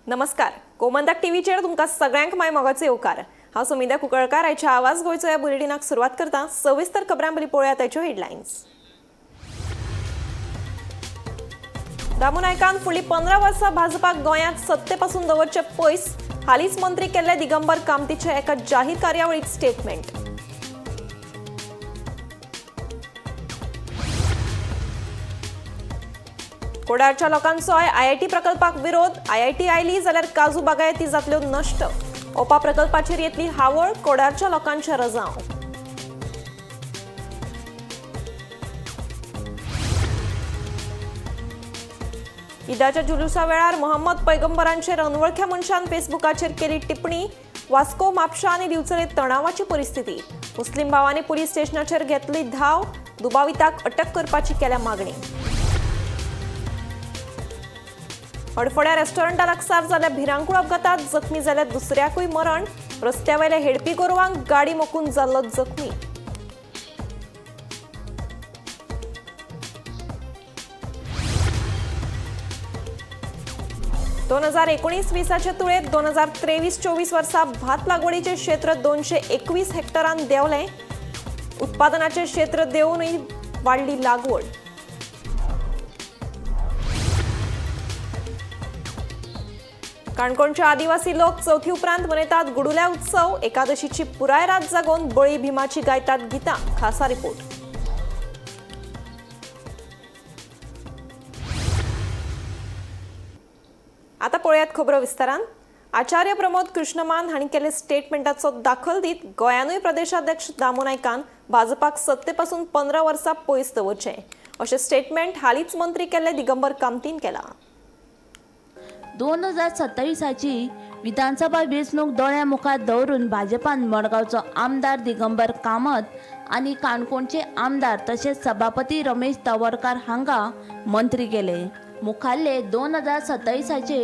नमस्कार, गोमंतक टीव्हीचेर तुमकां सगळ्यांक माय मोगाचो येवकार. हांव सुमिता कुंकळकार. आयच्या आवाज गोंयचो ह्या बुलेटिनाक सुरवात करता. सविस्तर खबरां पयलीं पळोवया ताच्यो हेडलायन्स. दामू नायकान फुडलीं 15 वर्सां भाजपाक गोंयांत सत्तेपासून दवरचे पयस. हालींच मंत्री केल्ले दिगंबर कामतीचे एका जाहीर कार्यावळीत स्टेटमेंट. कोडारच्या लोकांचोय आयआयटी प्रकल्पाक विरोध. आयआयटी आयली जाल्यार काजू बागायती जातल्यो नश्ट. ओपा प्रकल्पाचेर येतली हावळ. कोडारच्या लोकांचे रजांव. ईदाच्या जुलूसा वेळार मोहम्मद पैगंबरांचेर अनवळख्या मनशान फेसबुकाचेर केली टिप्पणी. वास्को, म्हापशा आनी दिवचले तणावाची परिस्थिती. मुस्लीम भावांनी पुलीस स्टेशनाचेर घेतली धाव. दुबाविताक अटक करपाची केल्या मागणी. हडफड्या रेस्टॉरंटा लागसार जाल्ल्या भिरांकूळ अपघातात जखमी जाल्या दुसऱ्याकूय मरण. रस्त्यावेल्या हेडपी गोरवांक गाडी मोखून जाल्लो जखमी. 2019-20चे तुळेत 2023-24 वर्सा भात लागवडीचे क्षेत्र 221 हेक्टरान देंवलें. उत्पादनाचे क्षेत्र देंवूनय वाडली लागवड. काणकोणचे आदिवासी लोक चवथी उपरांत मनयतात गुडुल्या उत्सव. एकादशीची पुराय रात जागोवन बळी भीमाची गायतात गितां. खासा रिपोर्ट. आता पळयात खबरो विस्तारान. आचार्य प्रमोद कृष्णमान हांणी केले स्टेटमेंटाचो दाखल दीत गोंयानूय प्रदेशाध्यक्ष दामू नायकान भाजपाक सत्तेपासून 15 वर्सां पयस दवरचें अशें स्टेटमेंट हालींच मंत्री केल्ले दिगंबर कामतीन केलां. 2027ची विधानसभा वेंचणूक दोळ्या मुखार दवरून भाजपान मडगांवचो आमदार दिगंबर कामत आनी काणकोणचे आमदार तशेंच सभापती रमेश तवडकार हांकां मंत्री केले. मुखाल्ले 2027चे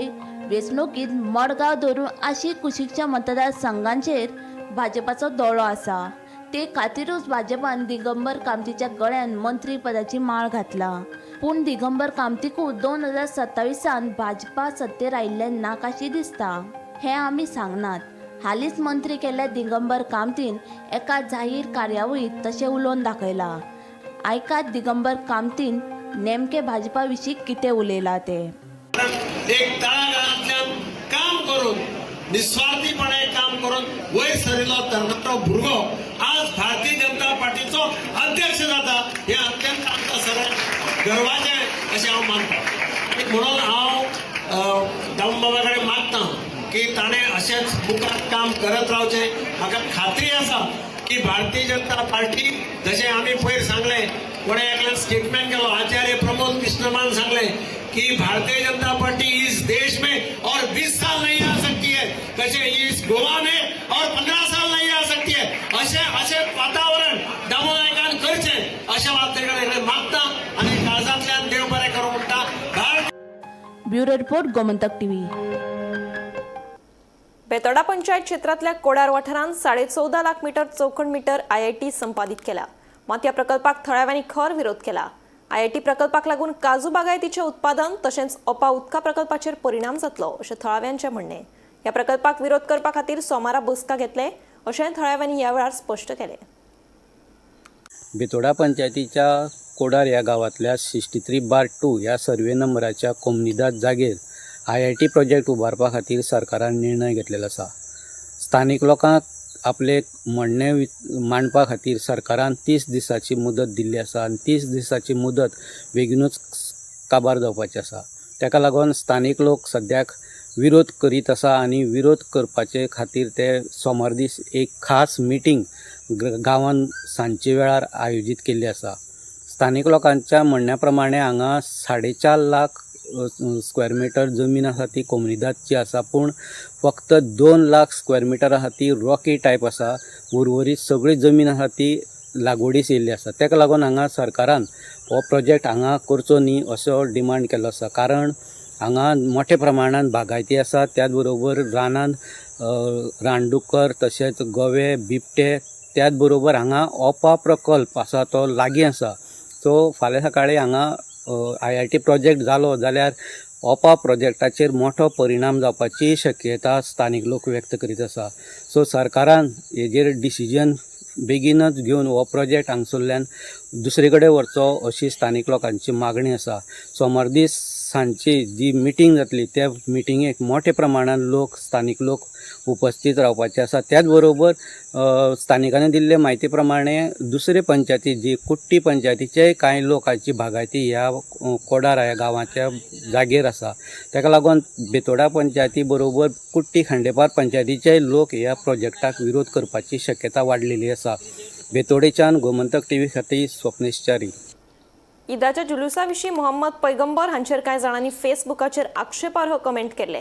वेंचणुकींत मडगांव धरून आशी कुशीकच्या मतदारसंघांचेर भाजपाचो दोळो आसा. ते खातीरूच भाजपान दिगंबर कामतीच्या गळ्यान मंत्रीपदाची माळ घातला. पूण दिगंबर कामतीकूच 2027 भाजपा सत्तेर आयिल्ल्यान नाकाशी दिसता हें आमी सांगनात. हालींच मंत्री केल्ल्या दिगंबर कामतीन एका जाहीर कार्यावळींत तशें उलोवन दाखयलां. आयकात दिगंबर कामतीन नेमकें भाजपा विशीं कितें उलयलां तें. एक तळागाळांतल्यान काम करून, निस्वार्थीपणे काम करून वयर सरिल्लो तरणाटो भुरगो आज भारतीय जनता पार्टीचो अध्यक्ष जाता हे अत्यंत आमकां सगळ्यांक गर्वाचें अशें हांव मानता. आनी म्हणून हांव दामू बाबा कडेन मागता की ताणें अशेंच मुखार काम करत रावचें. म्हाका खात्री आसा की भारतीय जनता पार्टी, जशें आमी पयर सांगलें, कोणें एकल्यान स्टेटमेंट केलो, आचार्य प्रमोद कृष्णमान सांगलें कि भारतीय जनता पार्टी इस देश में और 20 साल नहीं आ सकती है, तसे इस गोवा में और 15 साल नहीं आ सकती है, अशें अशें वातावरण दामू नायकान करचें अशें हांव ताचे कडेन मागता आनी काळजांतल्यान देव बरें करूं म्हणटा. Bharat bureau report, Gomantak TV. Betora panchayat क्षेत्रांतल्या कोडार वाठारांत 14.5 लाख मीटर चौखण मीटर आयआयटी संपादीत केला. मात ह्या प्रकल्पाक थळाव्यांनी खर विरोध केला. आयआयटी प्रकल्पाक लागून काजू बागायतीचें उत्पादन तशेंच ओपा उदका प्रकल्पाचेर परिणाम जातलो अशें थळाव्यांचें म्हणणें. ह्या प्रकल्पाक विरोध करपा खातीर सोमारा बसका घेतले अशें थळाव्यांनी ह्या वेळार स्पश्ट केलें. बेतोडा पंचायतीच्या कोडार ह्या गांवांतल्या 63/2 ह्या सर्वे नंबराच्या कोमुनिदाद जागेर आयआयटी प्रोजेक्ट उबारपा खातीर सरकारान निर्णय घेतलेलो आसा. स्थानीक लोकांक आपलें म्हणणें मांडपा खातीर सरकारान 30 दिसाची मुदत दिल्ली आसा आनी 30 दिसाची मुदत बेगिनूच काबार जावपाची आसा. ताका लागून स्थानीक लोक सद्याक विरोध करीत आसा आनी विरोध करपाचे खातीर ते सोमार दीस एक खास मिटींग गांवांत सांजचे वेळार आयोजीत केल्ली आसा. स्थानीक लोकांच्या म्हणण्या प्रमाणे हांगा 4.5 लाख स्क्वेअर मिटर जमीन आसा ती कोमुनिदादची आसा, पूण फक्त 2 लाख स्क्वेअर मिटर आसा ती रॉकी टायप आसा. उर्वरीत सगळी जमीन आसा ती लागवडीस येयल्ली आसा. ताका लागून हांगा सरकारान हो प्रोजेक्ट हांगा करचो न्ही असो डिमांड केल्लो आसा, कारण हांगा मोठ्या प्रमाणान बागायती आसा. त्याच बरोबर रानान रानडुकर तशेंच गवे, बिबटे, त्याच बरोबर हांगा ओपा प्रकल्प आसा तो लागीं आसा. सो फाल्यां सकाळीं हांगा आयआयटी प्रोजेक्ट जालो जाल्यार ओपा प्रोजेक्टाचेर मोठो परिणाम जावपाची शक्यता स्थानीक लोक व्यक्त करीत आसा. सो सरकारान हेजेर डिसिजन बेगीनच घेवन हो प्रोजेक्ट हांगसरल्यान दुसरे कडेन व्हरचो अशी स्थानीक लोकांची मागणी आसा. सोमार दीस सांजची जी मिटींग जातली त्या मिटिंगेक मोठ्या प्रमाणान लोक, स्थानीक लोक उपस्थीत रावपाचे आसा. त्याच बरोबर स्थानिकांनी दिल्ले म्हायती प्रमाणे दुसरे पंचायती जी कुट्टी पंचायतीचे कांय लोकांची भागायती ह्या कोडार ह्या गांवाच्या जागेर आसा. ताका लागून बेतोडा पंचायती बरोबर कुट्टी खांडेपार पंचायतीचे लोक ह्या प्रोजेक्टाक विरोध करपाची शक्यता वाडलेली आसा. बेतोडेच्यान गोमंतक टीव्ही खातीर स्वप्नेश च्यारी. ईदाच्या जुलुसा विशीं मोहम्मद पैगंबर हांचेर कांय जाणांनी फेसबुकाचेर आक्षेपार्ह कमेंट केले.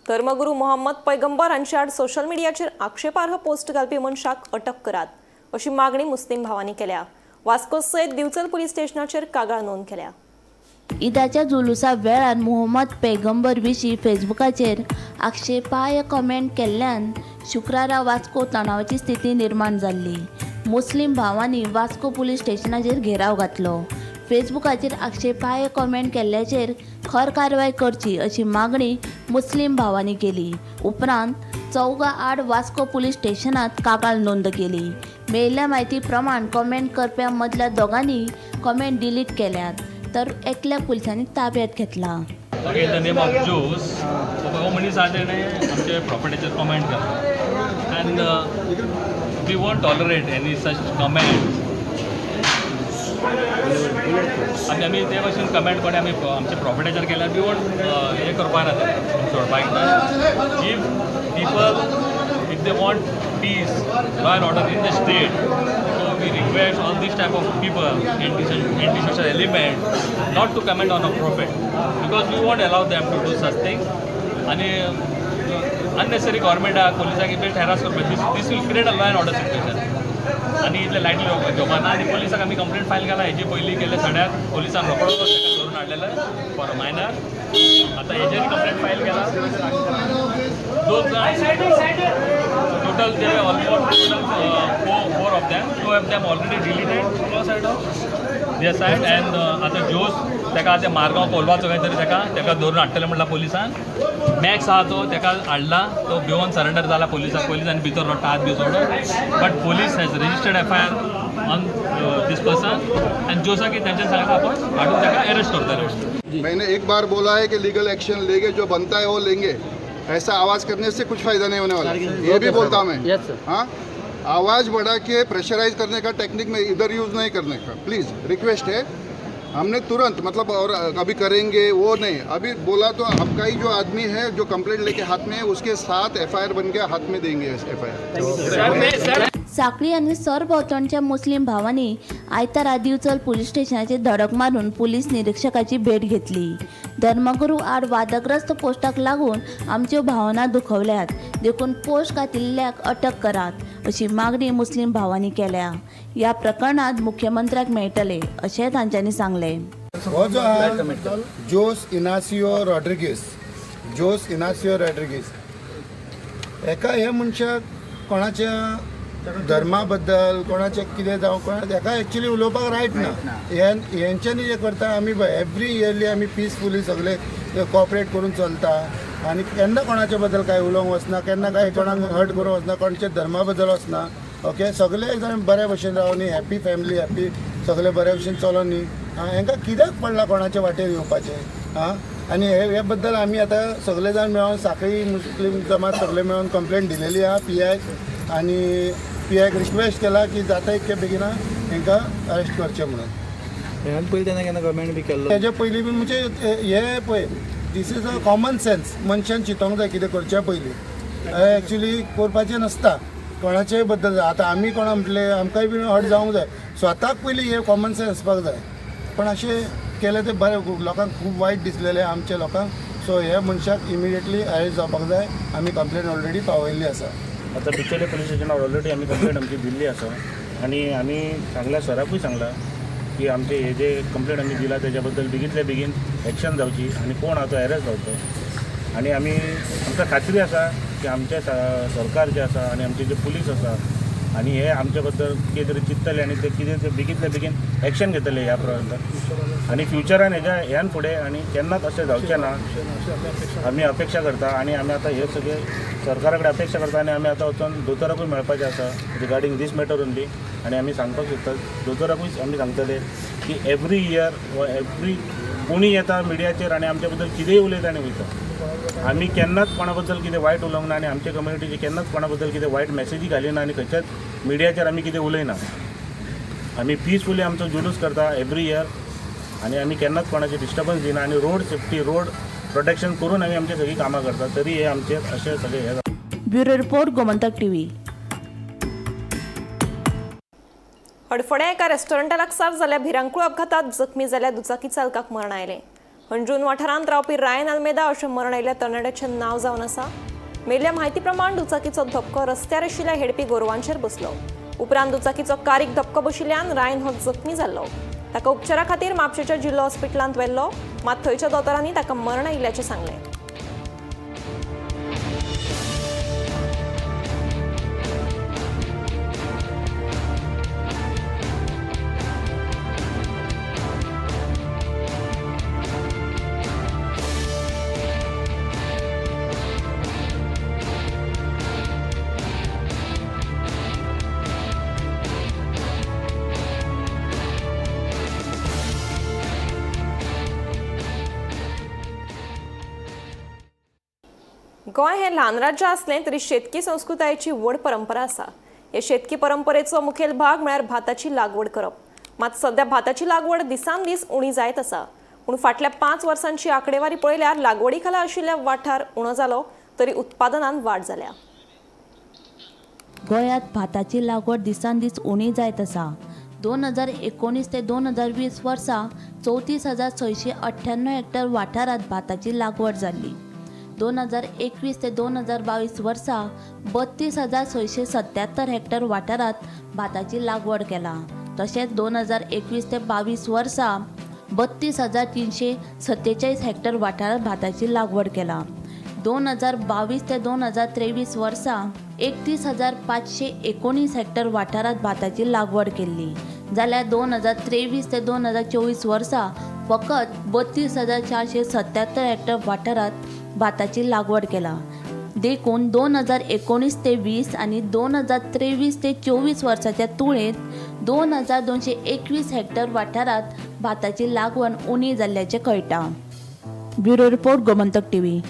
धर्मगुरू मोहम्मद पैगंबर हांचे आड सोशल मिडियाचेर आक्षेपार्ह पोस्ट घालपी मनशाक अटक करात अशी मागणी मुस्लीम भावांनी केल्या. वास्को सयत दिवचल पुलीस स्टेशनाचेर कागाळ नोंद केल्या. ईदाच्या जुलुसा वेळार मुहम्मद पैगंबर विशीं फेसबुकाचेर आक्षेपार्ह कमेंट केल्ल्यान शुक्रारा वास्को तणावाची स्थिती निर्माण जाल्ली. मुस्लीम भावांनी वास्को पुलीस स्टेशनाचेर घेराव घातलो. फेसबुकाचेर आक्षेपार्ह कमेंट केल्ल्याचेर खर कारवाय करची अशी मागणी मुस्लीम भावांनी केली. उपरांत चौगां आड वास्को पुलीस स्टेशनात कागाळ नोंद केली. मेळिल्ल्या म्हायती प्रमाण कमेंट करप्यां मदल्या दोगांनी कमेंट डिलीट केल्यात, तर एकल्याक पुलिसांनी ताब्यात घेतला. Okay, in the name of Jose, हो मनीस आहा तेणें आमचे प्रॉपर्टीचेर कमेंट केला and we won't tolerate any such comment. आनी आमी ते भाशेन कमेंट कोणें आमी आमच्या प्रॉपर्टीचेर केल्यार we won't हें करपा ना, तें सोडपाक ना. If people, if they want peace, law and order in the state, so we request all this type of people, anti social element, not to comment on a prophet, because we won't allow them to do such things. आनी unnecessary गव्हर्मेंटाक, पोलिसांक best हॅरास करपाक, this will create a law and order situation. आनी इतले lightly घेवपा ना. आनी पोलिसाक आमी complaint file केला. हेजे पयलीं केल्ले सड्यार पोलिसान रोकडो ताका धरून हाडलेले फॉर अ मायनर. आतां हेजेर कंप्लेंट फायल केला. दोन जाण टोटल, ते almost total four of them. Two of them already deleted side of their side and आतां जोस ताका आतां मारगांव कोलवाचो खंय तरी ताका धरून हाडटले म्हणला पोलिसान. मॅक्स आहा तो ताका हाडला, तो भिवन सरेंडर जाला पोलिसाक. पोलिसांनी भितर रडटा, हात बी सोडून, but police has registered FIR on this person and जोसाक तेंच्यान सांगला आपण हाडून ताका अरेस्ट करतले. मैंने एक बार बोला है कि लीगल एक्शन लेंगे, जो बनता है वो लेंगे. ऐसा आवाज़ करने से कुछ फायदा नहीं होने वाला, ये भी बोलता हूँ मैं. हाँ, आवाज़ बढ़ा के प्रेशराइज करने का टेक्निक में इधर यूज़ नहीं करने का, प्लीज़ रिक्वेस्ट है. हमने तुरंत, मतलब, और अभी करेंगे वो नहीं, अभी बोला तो आपका ही जो आदमी है, जो कंप्लेंट लेके हाथ में है, उसके साथ एफआईआर बन के हाथ में देंगे एफआईआर. सांखळी आनी सरभोंवतणच्या मुस्लीम भावांनी आयतारा दिवचल पुलीस स्टेशनाचेर धडक मारून पुलीस निरिक्षकाची भेट घेतली. धर्मगुरू आड वादग्रस्त पोस्टाक लागून आमच्यो भावना दुखवल्यात, देखून पोस्ट घातिल्ल्याक अटक करात अशी मागणी मुस्लीम भावांनी केल्या. ह्या प्रकरणात मुख्यमंत्र्याक मेळटले अशें तांच्यांनी सांगलें. हो जो आहा जोस इनासियो रॉड्रिगीस, जोस इनासियो रॉड्रिगीस, एका हे मनशाक कोणाच्या धर्मा बद्दल, कोणाचें कितें जावं, कोणा हेका एक्चुली उलोवपाक रायट ना. हेंच्यांनी जें करता, आमी एवरी इयरली आमी पिसफुली सगळे कॉपरेट करून चलता आनी केन्ना कोणाच्या बद्दल कांय उलोवंक वचना, केन्ना कांय कोणाक हर्ट करूंक वचना, कोणाच्या धर्मा बद्दल वचना. ओके, सगळे जाण बऱ्या भशेन रावन न्ही, हॅपी फॅमिली, हॅपी, सगळे बऱ्या भशेन चलोन न्ही. आं, हेंकां कित्याक पडलां कोणाच्या वाटेर येवपाचें? आं, आनी हे बद्दल आमी आतां सगळे जाण मेळोन, सांखळी मुस्लीम जमात सगळे मेळोन कंप्लेन दिलेली आहा पी आयक आनी पी आयक रिक्वेस्ट केला की जाता इतके बेगिना हेंकां अरेस्ट करचें म्हणून. ह्यान पयलीं तेन्ना केन्ना कमेंट बी केल्लो? तेजे पयलीं बी, म्हणजे हे पळय, this is a common sense. मनशान चिंतोंक जाय कितें करच्या पयलीं. एक्चुली करपाचें नासता कोणाचेय बद्दल. आतां आमी कोणा म्हटलें, आमकांय बी हर्ट जावंक जाय. स्वताक पयलीं हे कॉमन सेन्स आसपाक जाय. पण अशें केलें तें बरें लोकांक खूब वायट दिसलेलें आमच्या लोकांक. सो हे मनशाक इमिडिएटली अरेस्ट जावपाक जाय. आमी कंप्लेन ऑलरेडी पावयल्ली आसा. आतां बिचोले पुलीस स्टेशनार ऑलरेडी आमी कंप्लेंट आमची दिल्ली आसा आनी आमी सांगल्या, सराकूय सांगला की आमचे हे जे कंप्लेंट आमी दिला तेज्या बद्दल बेगींतल्या बेगीन एक्शन जावची आनी कोण आहा तो अरेस्ट जावचो. आनी आमी, आमकां खात्री आसा की आमचे सरकार जे आसा आनी आमचे जे पुलीस आसा आनी हे आमचे बद्दल कितें तरी चिंततले आनी ते कितें ते बेगींतल्या बेगीन एक्शन घेतले ह्या प्रकरणान आनी फ्युचरान हेज्या ह्यान फुडें आनी केन्नाच अशें जावचें ना आमी अपेक्षा करता. आनी आमी आतां हे सगळे सरकारा कडेन अपेक्षा करता आनी आमी आतां वचोन दोतोराकूय मेळपाचें आसा रिगार्डींग these matter only. आनी आमी सांगपाक सोदता दोतोराकूय आमी सांगतले की एवरी इयर वा एवरी कोणी येता मिडियाचेर आनी आमच्या बद्दल कितेंय उलयता आनी वयता. आमी केन्नाच कोणा बद्दल कितें वायट उलोवंक ना आनी आमच्या कम्युनिटीचे केन्नाच कोणा बद्दल कितें वायट मॅसेजी घालिना आनी खंयच्याच मिडियाचेर आमी कितें उलयना. आमी पिसफुली आमचो जुलूस करता एवरी इयर आनी आमी केन्नाच कोणाचे डिस्टर्बन्स दिना आनी रोड सेफ्टी रोड प्रोटेक्शन करून आमी आमची सगळीं कामां करता तरी हे आमचे अशें सगळे हे. Bureau report, Gomantak TV. हडफड्या एका रेस्टॉरंटा लागसार जाल्ल्या भिरांकूळ अपघातात जखमी जाल्ल्या दुचाकी चालकाक मरण आयलें. हणजूण वाठारांत रावपी रायन आल्मेदा अशें मरण आयिल्ल्या तरणाट्याचें नांव जावन आसा. मेल्ल्या म्हायती प्रमाण दुचाकीचो धपको रस्त्यार आशिल्ल्या हेडपी गोरवांचेर बसलो. उपरांत दुचाकीचो कारीक धपको बशिल्ल्यान रायन हो जखमी जाल्लो. ताका उपचारा खातीर म्हापशेंच्या जिल्लो हॉस्पिटलांत व्हेल्लो, मात थंयच्या दोतोरांनी ताका मरण आयिल्ल्याचें सांगलें. गोंय हें ल्हान राज्य आसलें तरी शेतकी संस्कृतायेची व्हड परंपरा आसा. हे शेतकी परंपरेचो मुखेल भाग म्हळ्यार भाताची लागवड करप. मात सद्या भाताची लागवड दिसान दीस उणी जायत आसा. पूण फाटल्या 5 वर्सांची आंकडेवारी पळयल्यार लागवडी खाला आशिल्ल्या वाठार उणो जालो तरी उत्पादनांत वाड जाल्या. गोंयांत भाताची लागवड दिसान दीस उणी जायत आसा. 2019 ते 2020 वर्सा 34,698 हेक्टर वाठारांत भाताची लागवड जाल्ली. 2021 ते 2022 वर्सा 32,677 हेक्टर वाठारांत भाताची लागवड केला. तशेंच 2021 ते 22 वर्सा 32,347 हेक्टर वाठारांत भाताची लागवड केला. 2022 ते 2023 वर्सा 31,519 हेक्टर वाठारांत भाताची लागवड केल्ली, जाल्यार 2023 ते 2024 वर्सा फकत 32,477 हेक्टर वाठारांत भाताची लागवड केला. देखून 2019 ते 20 आनी 2023 ते 24 वर्साच्या तुळेंत 2,221 हेक्टर वाठारांत भाताची लागवड उणी जाल्ल्याचें कळटा. Bureau report, Gomantak TV.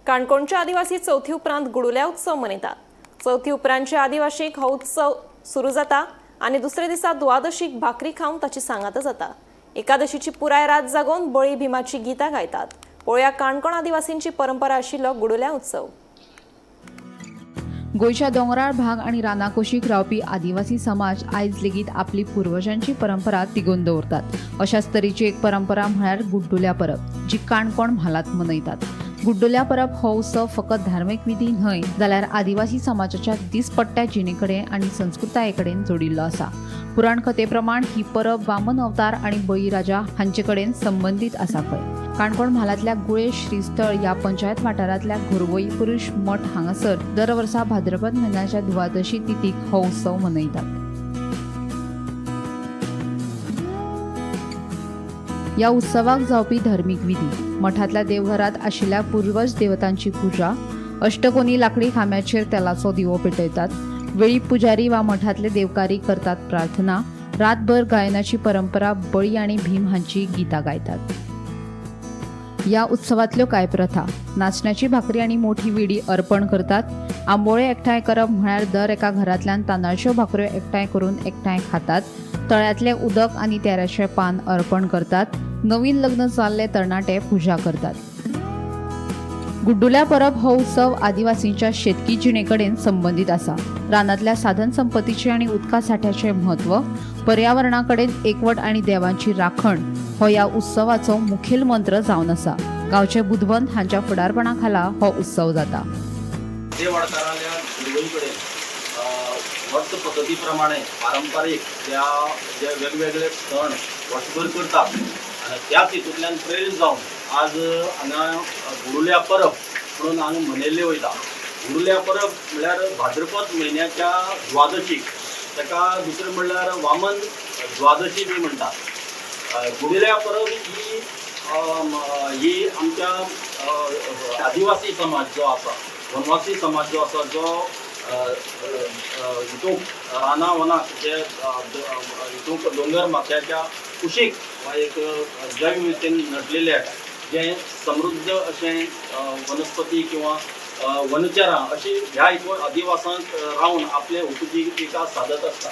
काणकोणचे आदिवासी चवथी उपरांत गुडुल्या उत्सव मनयतात. चवथी उपरांतचे आदिवासीक हो उत्सव सुरू जाता आनी दुसरे दिसा द्वादशीक भाकरी खावन ताची सांगात जाता. एकादशीची पुराय रात जागोवन बळी भीमाची गीतां गायतात. पळोवया काणकोण आदिवासींची परंपरा आशिल्लो गुडुल्या उत्सव. गोंयच्या दोंगराळ भाग आनी रानाकुशीक रावपी आदिवासी समाज आयज लेगीत आपली पुर्वजांची परंपरा तिगोवन दवरतात. अशाच तरेची एक परंपरा म्हळ्यार गुड्डुल्या परब, जी काणकोण म्हालांत मनयतात. गुड्डुल्या परब हो उत्सव फकत धार्मीक विधी न्हय जाल्यार आदिवासी समाजाच्या दिसपट्ट्या जिणे कडेन आनी संस्कृताये कडेन जोडिल्लो आसा. पुराण कथे प्रमाण ही परब वामन अवतार आनी बळीराजा हांचे कडेन संबंदीत आसा खंय. काणकोण म्हालांतल्या गुळे श्रीस्थळ ह्या पंचायत वाठारांतल्या घोरवई पुरुष मठ हांगासर दर वर्सा भाद्रपद म्हयन्याच्या द्वादशी तिथीक हो उत्सव मनयतात. ह्या उत्सवाक जावपी धर्मीक विधी, मठांतल्या देवघरांत आशिल्ल्या पुर्वज देवतांची पुजा, अष्टकोनी लाकडी खांब्याचेर तेलाचो दिवो पेटयतात, वेळी पुजारी वा मठांतले देवकारी करतात प्रार्थना, रातभर गायनाची परंपरा, बळी आनी भीम हांची गीतां गायतात. ह्या उत्सवांतल्यो कांय प्रथा: नाचण्याची भाकरी आनी मोठी विडी अर्पण करतात, आंबोळे एकठांय करप म्हळ्यार दर एका घरांतल्यान तांदळाच्यो भाकऱ्यो एकठांय करून एकठांय खातात, तळ्यांतलें उदक आनी तेऱ्याचें पान अर्पण करतात, नवीन लग्न जाल्ले तरणाटे पुजा करतात. गुड्डुल्या परब हो उत्सव आदिवासींच्या शेतकी जिणे कडेन संबंदीत आसा. रानांतल्या साधन संपत्तीचें आनी उदका सांठ्याचें म्हत्व, पर्यावरणा कडेन एकवट आनी देवांची राखण हो ह्या उत्सवाचो मुखेल मंत्र जावन आसा. गांवचे बुदवंत हांच्या फुडारपणा खाला हो उत्सव जाता. वाडकारांल्या गुडवई कडेन वर्स पद्दती प्रमाणे पारंपारीक त्या जे वेगवेगळे सण वर्सभर करतात आनी त्याच हितूंतल्यान प्रेरीत जावन आज हांगा गुडुल्या परब म्हणून हांगा मनयल्ली वयता. गुडुल्या परब म्हळ्यार भाद्रपद म्हयन्याच्या द्वादशीक, ताका दुसरें म्हणल्यार वामन द्वादशी बी म्हणटात. गुडुल्या परब ही ही आमच्या आदिवासी समाज जो आसा, वनवासी समाज जो आसा, जो हितूंक रानां वनाक जे हितूंक दोंगर माथ्याच्या कुशीक एक जैवविविधतेन नटलेले जें समृद्ध अशें वनस्पती किंवा वनचरां अशी ह्या हितून आदिवासांक रावन आपले उपजिविका सादत आसता.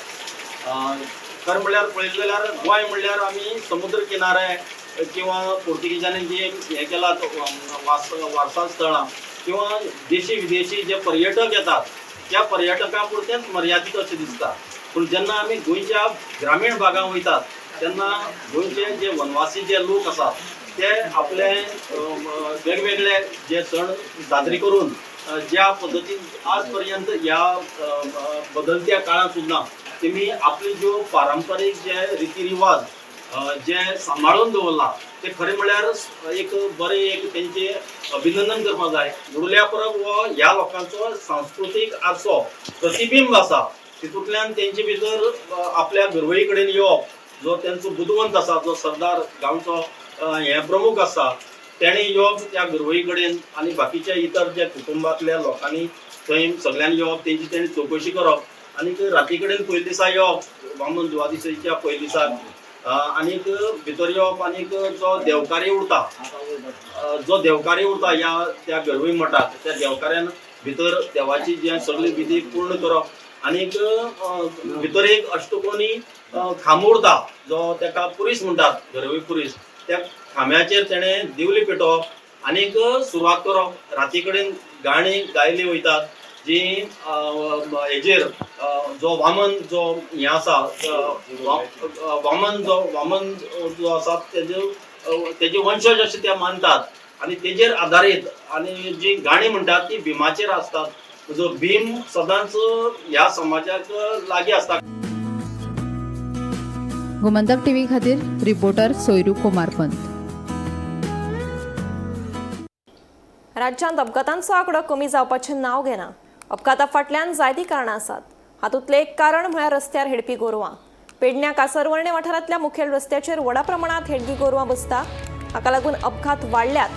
खरें म्हणल्यार पळयलें जाल्यार गोंय म्हणल्यार आमी समुद्र किनारे किंवा पोर्तुगीजांनी जे हें केलां वारसा स्थळां किंवा देशी विदेशी जे पर्यटक येतात त्या पर्यटकां पुरतेंच मर्यादीत अशें दिसता. पूण जेन्ना आमी गोंयच्या ग्रामीण भागांत वयतात तेन्ना गोंयचे जे वनवासी जे लोक आसात ते आपले वेगवेगळे जे सण साजरे करून ज्या पद्दतीन आज पर्यंत ह्या बदलत्या काळांत सुद्दां तेमी आपले ज्यो पारंपारीक जे रिती रिवाज जे सांबाळून दवरला ते खरें म्हणल्यार एक बरें एक तेंचे अभिनंदन करपाक जाय. गुडुल्या परब हो ह्या लोकांचो सांस्कृतीक आरसो प्रतिबिंब आसा. तितूंतल्यान तेंचे भितर आपल्या गरवळी कडेन येवप, जो तेंचो बुदवंत आसा, जो सरदार गांवचो हें प्रमुख आसा, तेणें येवप त्या गरवळी कडेन आनी बाकीच्या इतर ज्या कुटुंबांतल्या लोकांनी थंय सगळ्यांनी येवप, तेंची तेणी चवकशी करप आनीक राती कडेन पयले दिसा येवप वामन द्वादशीच्या पयले दिसा आनीक भितर येवप आनीक जो देवकारी उरता, जो देवकारी उरता ह्या त्या गरवळी मठाक त्या देवकाऱ्यान भितर देवाची जे सगळी विधी पूर्ण करप आनीक भितर एक अष्टकोनी खांबो उरता जो तेका पुरीस म्हणटात, गरवळी पुरीस, त्या खांब्याचेर तेणें दिवली पेटोवप आनीक सुरवात करप. राती कडेन गाणी गायली वयतात जी हेजेर जो वामन जो हें आसा, वामन जो आसा तेजे वंशज अशें ते मानतात आनी तेजेर आदारीत आनी जी गाणी म्हणटात ती भीमाचेर आसतात. जो भीम सदांच ह्या समाजाक लागीं आसता. गोमंतक टीव्ही खातीर रिपोर्टर सोयरू कुमारपंत. राज्यांत अपघातांचो आंकडो कमी जावपाचें नांव घेना. अपघाता फाटल्यान जायतीं कारणां आसात. हातूंतलें एक कारण म्हळ्यार रस्त्यार हेडपी गोरवां. पेडण्या कासरवर्णे वाठारांतल्या मुखेल रस्त्याचेर व्हडा प्रमाणांत हेडगी गोरवां बसता. हाका लागून अपघात वाडल्यात.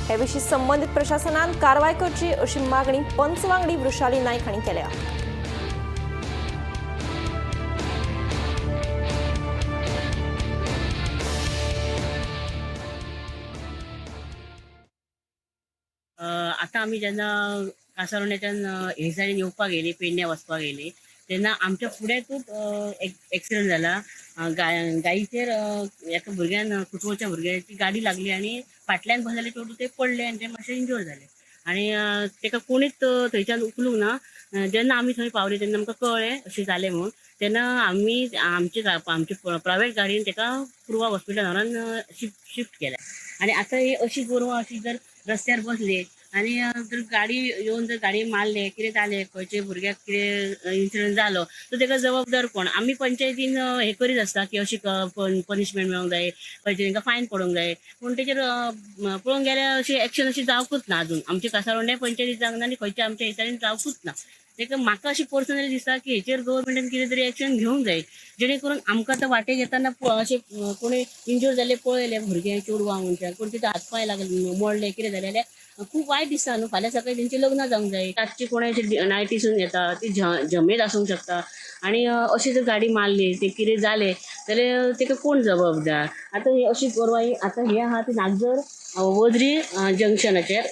हे विशीं संबंदीत प्रशासनान कारवाय करची अशी मागणी पंच वांगडी वृषाली नायक हांणी केल्या. आतां आमी जेन्ना कासारवर्ण्याच्यान हे सायडीन येवपाक गेली, पेडण्या वचपाक गेली, तेन्ना आमच्या फुडेंतूच एक्सिडंट जाला. गायीचेर एका भुरग्यान, कुटुंबाच्या भुरग्याची गाडी लागली आनी फाटल्यान बसलेले चेडूं ते पडले आनी ते मातशे इंजोर जाले आनी ताका कोणीच थंयच्यान उखलूंक ना. जेन्ना आमी थंय पावले तेन्ना आमकां कळ्ळें अशें जालें म्हूण. तेन्ना आमी आमचे आमचे प्रायवेट गाडयेन ताका पूर्वा हॉस्पिटलान व्हरोन शिफ्ट केलें. आनी आतां ही अशी गोरवां अशी जर रस्त्यार बसली आनी जर गाडी येवन जर गाडी मारले कितें जालें, खंयचे भुरग्याक कितें इन्सिडंट जालो तर ताका जबाबदार कोण? आमी पंचायतीन हें करीत आसता की अशी पनिशमेंट मेळोंक जाय, खंयचे तांकां फायन पडोंक जाय, पूण तेचेर पळोवंक गेल्यार अशी एक्शन अशी जावकूच ना अजून. आमच्या कासारवर्णे पंचायतीत जावंक ना आनी खंयच्या आमच्या हितांनी जावकूच ना. ताका म्हाका अशी पर्सनली दिसता की हेचेर गव्हर्मेंटान कितें तरी एक्शन घेवंक जाय, जेणे करून आमकां आतां वाटेक येतना अशें कोणी इंजोर जाल्ले पळयले भुरगे चेडवां मनशां कोण तितून हात पांय लागले मोडले कितें जालें जाल्यार खूब वायट दिसता न्हू. फाल्यां सकाळीं तेंचें लग्न जावंक जाय. रातची कोणाय नायटीसून येता ती झमेत आसूंक शकता आनी अशी जर गाडी मारली ते कितें जालें जाल्यार ताका कोण जबाबदार? आतां ही अशी गोरवां आतां हें आहा ती नागझर वजरी जंक्शनाचेर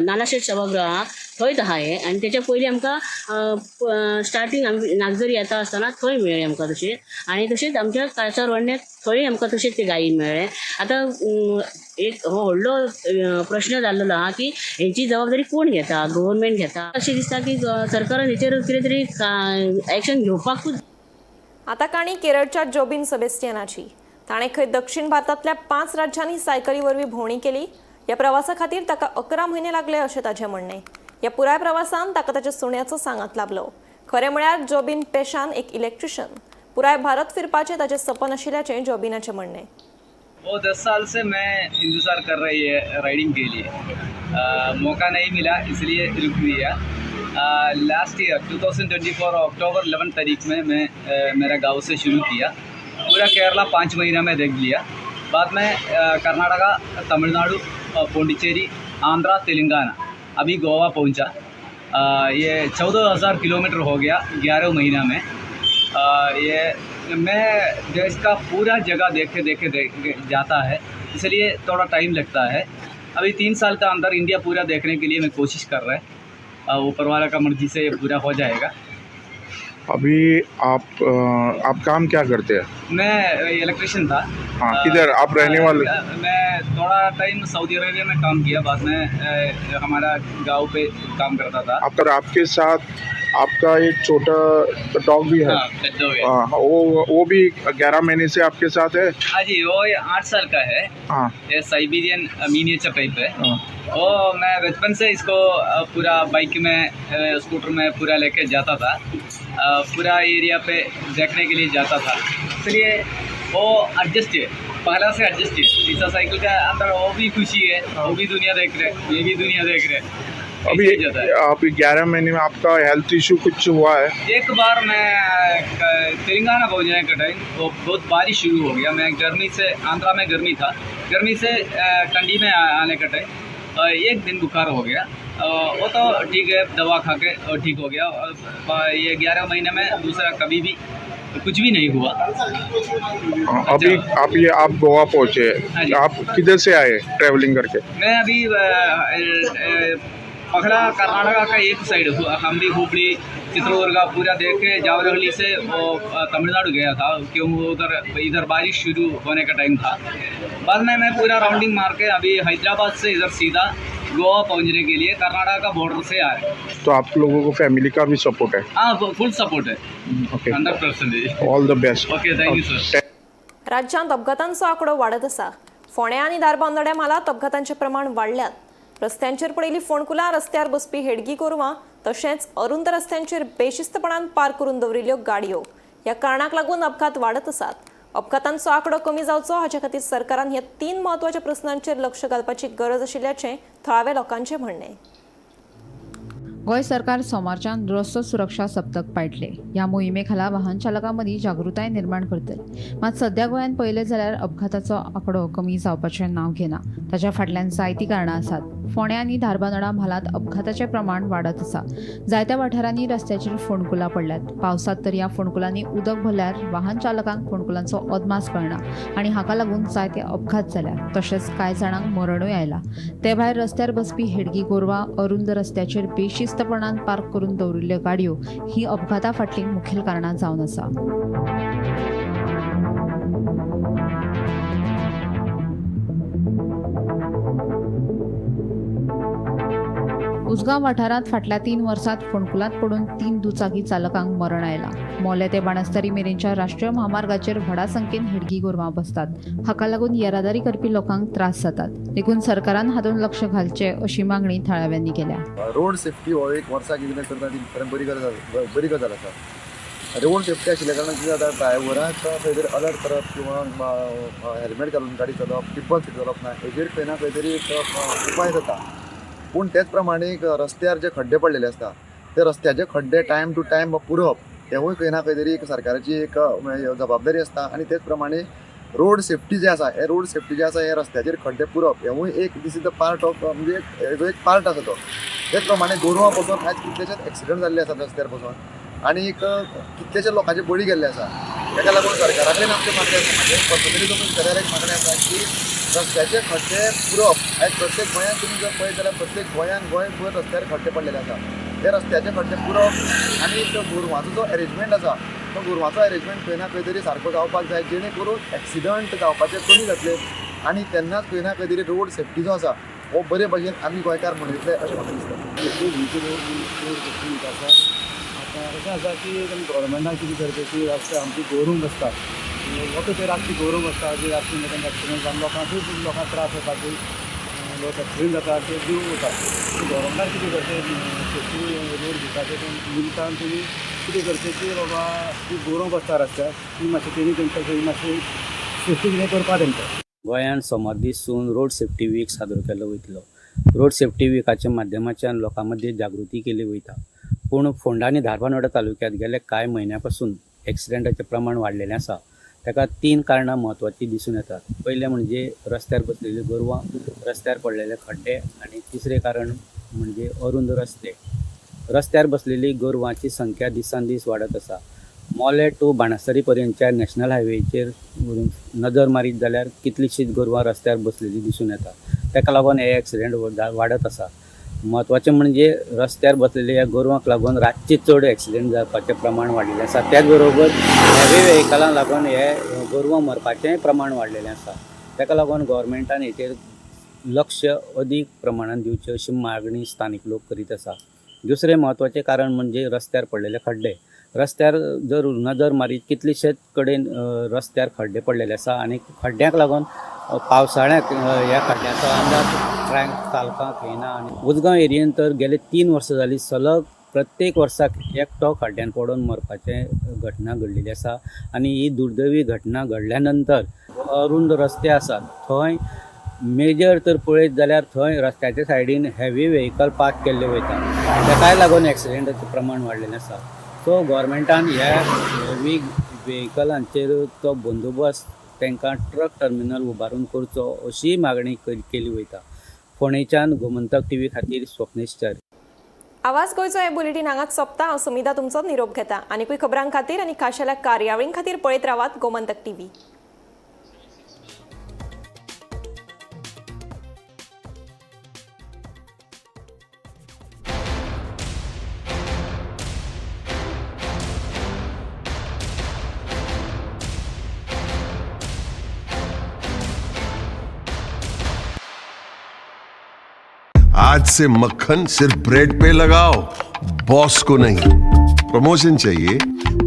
नानाशेट सभागृह आहा थंयच आहा हें. आनी तेच्या पयलीं आमकां स्टार्टींग आमी नागझरी येता आसतना थंय मेळ्ळें आमकां तशें. आनी तशेंच आमच्या कासारवर्ण्याक थंय आमकां तशेंच ते गायी मेळ्ळें. आतां एक हो व्हडलो प्रश्न जाल्लो आहा की हेंची जबाबदारी कोण घेता? गव्हर्मेंट घेता? अशें दिसता की सरकारान हेचेर कितें तरी एक्शन घेवपाकूच. आतां काणी केरळच्या जोबीन सेबेस्टियनाची. ताणें खंय दक्षिण भारतांतल्या 5 राज्यांनी सायकली वरवीं भोंवडी केली. ह्या प्रवासा खातीर ताका 11 म्हयने लागले अशें ताचें म्हणणें. ह्या पुराय प्रवासान ताका ताच्या सुण्याचो सांगात लाभलो. खरें म्हळ्यार जोबीन पेशान एक इलेक्ट्रिशियन. पुराय भारत फिरपाचें ताचें सपन आशिल्ल्याचें जोबिनाचें म्हणणें. वो 10 साल से मैं इंतज़ार कर रही है राइडिंग के लिए. मौका नहीं मिला इसलिए रुक दिया. लास्ट ईयर 2024 अक्टूबर 11 तारीख में मैं मेरा गांव से शुरू किया। पूरा केरला 5 महीना में देख लिया। बाद में कर्नाटका, तमिलनाडु, पौंडीचेरी, आंध्रा, तेलंगाना, अभी गोवा पहुंचा। ये 14,000 किलोमीटर हो गया 11 महीना में। ये मैं देश का पूरा जगह देखे देखे देख जाता है, इसलिए थोड़ा टाइम लगता है। अभी 3 साल का अंदर इंडिया पूरा देखने के लिए मैं कोशिश कर रहा है। ऊपर वाला का मर्जी से ये पूरा हो जाएगा। अभी आप काम क्या करते हैं? मैं इलेक्ट्रिशियन था। हाँ, किधर आप रहने वाले? मैं थोड़ा टाइम सऊदी अरेबिया में काम किया, बाद में हमारा गांव पे काम करता था। आपका आपके साथ आपका एक छोटा डॉग भी है? हाँ, पेट डॉग है। हाँ, वो भी 11 महीने से आपके साथ है? हाँ जी, वो ये 8 साल का है। ये साइबेरियन मिनिएचर टाइप है। वो मैं बचपन से इसको पूरा बाइक में, स्कूटर में पूरा लेके जाता था, पूरा एरिया पे देखने के लिए जाता था, इसलिए वो एडजस्ट है, पहला से एडजस्ट है। इस साइकिल का अंदर वो भी खुशी है, वो भी दुनिया देख रहे, ये भी दुनिया देख रहे। अभी ऐसे ही जाता है। आप 11 महीने में आपका हेल्थ इशू कुछ हुआ है? एक बार मैं तेलंगाना पहुंचने का टाइम वो बहुत बारिश शुरू हो गया। मैं गर्मी से, आंध्रा में गर्मी था, गर्मी से ठंडी में आने का टाइम एक दिन बुखार हो गया। वो तो ठीक है, दवा खा के और ठीक हो गया। और ये 11 महीने में दूसरा कभी भी कुछ भी नहीं हुआ। हाँ, अभी आप ये आप गोवा पहुंचे, हाँ जी। आप किधर से आए ट्रैवलिंग करके? मैं अभी पहला कर्नाटका का एक साइड हम्पी, हुबली, चित्रदुर्गा पूरा देख के जावरहली से वो तमिलनाडु गया था, क्यों उधर इधर बारिश शुरू होने का टाइम था। बाद में मैं पूरा राउंडिंग मार के अभी हैदराबाद से इधर सीधा गोवा पहुंचने के लिए कर्नाटका का बॉर्डर से आए। तो आप लोगों को फैमिली का भी सपोर्ट है? हाँ, फुल support Hai. Okay, 100%। All the best. Okay, thank you sir. राज्यांत अपघातांचो आंकडो वाडत आसा। फोंड्या आनी धारबांदोड्या म्हालांत अपघातांचें प्रमाण वाडल्यात। रस्त्यांचेर पडिल्लीं फोंडकुलां, रस्त्यार बसपी हेडगी गोरवां तशेंच अरुंद रस्त्यांचेर बेशिस्तपणान पार्क करून दवरिल्ल्यो गाडयो ह्या कारणाक लागून अपघात वाडत आसात। अपघातांचो आंकडो कमी जावचो हाचे खातीर सरकारान ह्या 3 म्हत्वाच्या प्रस्नांचेर लक्ष घालपाची गरज आशिल्ल्याचें थळाव्या लोकांचें म्हणणें। गोंय सरकार सोमारच्यान रस्तो सुरक्षा सप्तक पाळटले। ह्या मोहिमे खाला वाहन चालकां मदीं जागृताय निर्माण करतले। मात सध्या गोंयांत पळयलें जाल्यार अपघाताचो आंकडो कमी जावपाचें नांव घेना। ताच्या फाटल्यान जायतीं कारणां आसात। फोंड्या आनी धारबांदोडा म्हालांत अपघाताचें प्रमाण वाडत आसा। जायत्या वाठारांनी रस्त्याचेर फोंडकुलां पडल्यात। पावसांत तर ह्या फोंडकुलांनी उदक भरल्यार वाहन चालकांक फोंडकुलांचो अदमास कळना आनी हाका लागून जायते अपघात जाल्यात। तशेंच कांय जाणांक मरणूय आयलां। ते भायर रस्त्यार बसपी हेडगी गोरवां, अरुंद रस्त्याचेर बेशिस्तपणान पार्क करून दवरिल्ल्यो गाडयो ही अपघाता फाटलीं मुखेल कारणां जावन आसा। उसगांव वाठारांत फाटल्या 3 वर्सांत फोंडकुलांत पडून 3 दुचाकी चालकांक मरण आयलां। मोलें ते बाणस्तारी मेरेनच्या राष्ट्रीय म्हामार्गाचेर व्हडा संख्येन हेडगी गोरवां बसतात। हाका लागून येरादारी करपी लोकांक त्रास जातात। देखून सरकारान हातूंत लक्ष घालचें अशी मागणी थळाव्यांनी केल्या। रोड सेफ्टी हो एक वर्साक कितें करता ती बरी गजाल, बरी गजाल आसा। रोड सेफ्टी आशिल्ल्या कारणान कितें जाता, ड्रायव्हराक खंय तरी अलर्ट करप किंवा हेल्मेट घालून गाडी चलोवप, ट्रिपल सीट चलोवप ना, हेजेर खंय ना खंय तरी एक उपाय जाता। पूण तेच प्रमाणे रस्त्यार जे खड्डे पडलेले आसता ते रस्त्याचे खड्डे टायम टू टायम पुरोवप हेवूय खंय ना खंय तरी एक सरकाराची एक जबाबदारी आसता। आनी तेच प्रमाणे रोड सेफ्टी जे आसा, हे रोड सेफ्टी जे आसा हे रस्त्याचेर खड्डे पुरोवप हेवूय एक this is the part of म्हणजे हेजो एक पार्ट आसा तो। तेच प्रमाणे गोरवां पसून आयज कितलेशेच एक्सिडंट जाल्ले आसात रस्त्यार पसून आनी कितलेशे लोकांचे बळी गेल्ले आसा। ताका लागून सरकारा कडेन आमचें मागणें आसा, म्हणजे पर्सनली तुमी विचारल्यार एक मागणें आसा की रस्त्याचे खड्डे पुरोवप। आयज प्रत्येक गोंयांत तुमी जर पळयत जाल्यार प्रत्येक गोंयांत गोंयभर रस्त्यार खड्डे पडलेले आसा, ते रस्त्याचे खड्डे पुरोवप आनी तो गोरवांचो जो एरेंजमेंट आसा तो गोरवांचो एरेंजमेंट खंय ना खंय तरी सारको जावपाक जाय, जेणे करून एक्सिडंट जावपाचे कमी जातले आनी तेन्नाच खंय ना खंय तरी रोड सेफ्टी जो आसा हो बरे भशेन आमी गोंयकार मनयतले अशें म्हाका दिसता। आसा आतां अशें आसा की गव्हर्मेंटान कितें करचें की रस्ते आमची गोरूं बसतात, लोक ते रातची गोरूं बसतात, जी रातची तांकां एक्सिडंट जावन लोकांकूय लोकांक त्रास जाता की लोक एक्सिडंट जाता, ते जीव वता। गव्हर्मेंटान कितें करचें, सेफ्टी रोड दिवपाचें निमतान तुमी कितें करचें की बाबा जी गोरूं बसता रस्त्यार ती मातशी तेणी तेंकां मातशी सेफ्टी कितें करपा तेंकां। गोंयांत सोमार दीस सून रोड सेफ्टी वीक साजरो केलो वयतलो। रोड सेफ्टी विकाच्या माध्यमाच्यान लोकां मदीं जागृती केली वयता। पूण फोंडा आनी धारबांदोडा तालुक्यांत गेले कांय म्हयन्या पासून एक्सिडंटाचें प्रमाण वाडलेलें आसा. ताका तीन कारणां म्हत्वाचीं दिसून येतात. पयलें म्हणजे रस्त्यार बसलेलीं गोरवां, रस्त्यार पडलेले खड्डे आनी तिसरें कारण म्हणजे अरुंद रस्ते. रस्त्यार बसलेली गोरवांची संख्या दिसान दीस वाडत आसा. मोलें टू बाणस्तारी पर्यंतच्या नॅशनल हायवेचेर नदर मारीत जाल्यार कितलींशींच गोरवां रस्त्यार बसलेलीं दिसून येता. ताका लागून हे एक्सिडंट वाडत आसा. म्हत्वाचें म्हणजे रस्त्यार बसलेल्या ह्या गोरवांक लागून रातचे चड एक्सिडंट जावपाचें प्रमाण वाडिल्लें आसा. त्याच बरोबर हेवी वेहिकलांक लागून हे गोरवां मरपाचेंय प्रमाण वाडलेलें आसा. ताका लागून गोवोरमेंटान हेचेर लक्ष अदीक प्रमाणान दिवचें अशी मागणी स्थानीक लोक करीत आसा. दुसरें म्हत्वाचें कारण म्हणजे रस्त्यार पडलेले खड्डे. रस्त्यार जर नदर मारीत कितलेशेच कडेन रस्त्यार खड्डे पडलेले आसा आनी खड्ड्यांक लागून पावसाळ्यांत ह्या खड्ड्यांचो अंदाज ट्रक चालकांक येना. आनी उजगांव एरियेन तर गेले 3 वर्सां जालीं सलग प्रत्येक वर्साक एकटो खड्ड्यान पडून मरपाचें घटना घडलेली आसा. आनी ही दुर्दैवी घटना घडल्या नंतर अरुंद रस्ते आसात थंय मेजर तर पळयत जाल्यार थंय रस्त्याच्या सायडीन हेवी व्हेकल पार्क केल्ले वयता, ताकाय लागून एक्सिडंटाचें प्रमाण वाडलेलें आसा. सो गोवोरमेंटान ह्या हेवी व्हेकलांचेर तो बंदोबस्त तांकां ट्रक टर्मिनल उबारून करचो अशीय मागणी केली वयता. फोंडेच्यान गोमंतक टीव्ही खातीर स्वप्नेश च्यारी. आवाज गोंयचो हे बुलेटीन हांगाच सोंपता. हांव सुमिधा तुमचो निरोप घेता. आनीकूय खबरां खातीर आनी खाशेल्या कार्यावळीं खातीर पळयत रावात गोमंतक टीव्ही. आज से मक्खन सिर्फ ब्रेड पे लगाओ, बॉस को नहीं. प्रमोशन चाहिए?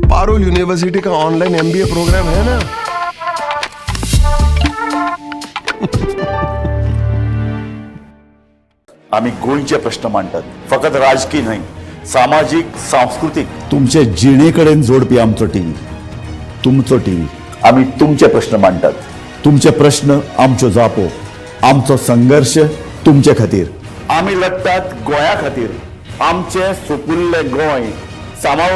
पारुल यूनिवर्सिटी का ऑनलाइन एमबीए प्रोग्राम है ना. आमी गोंयचे प्रश्न मांडटात, फकत राजकी न्हय, सामाजीक, सांस्कृतीक. तुमचे जिणे कडेन जोडपी आमचो टीव्ही, तुमचो टीव्ही. आमी तुमचे प्रश्न मांडटात, तुमचे प्रश्न आमच्यो जापो, आमचो संघर्श तुमचे खातीर. आमी लडटात गोंया खातीर, आमचें सुपुल्लें गोंय सांबाळून.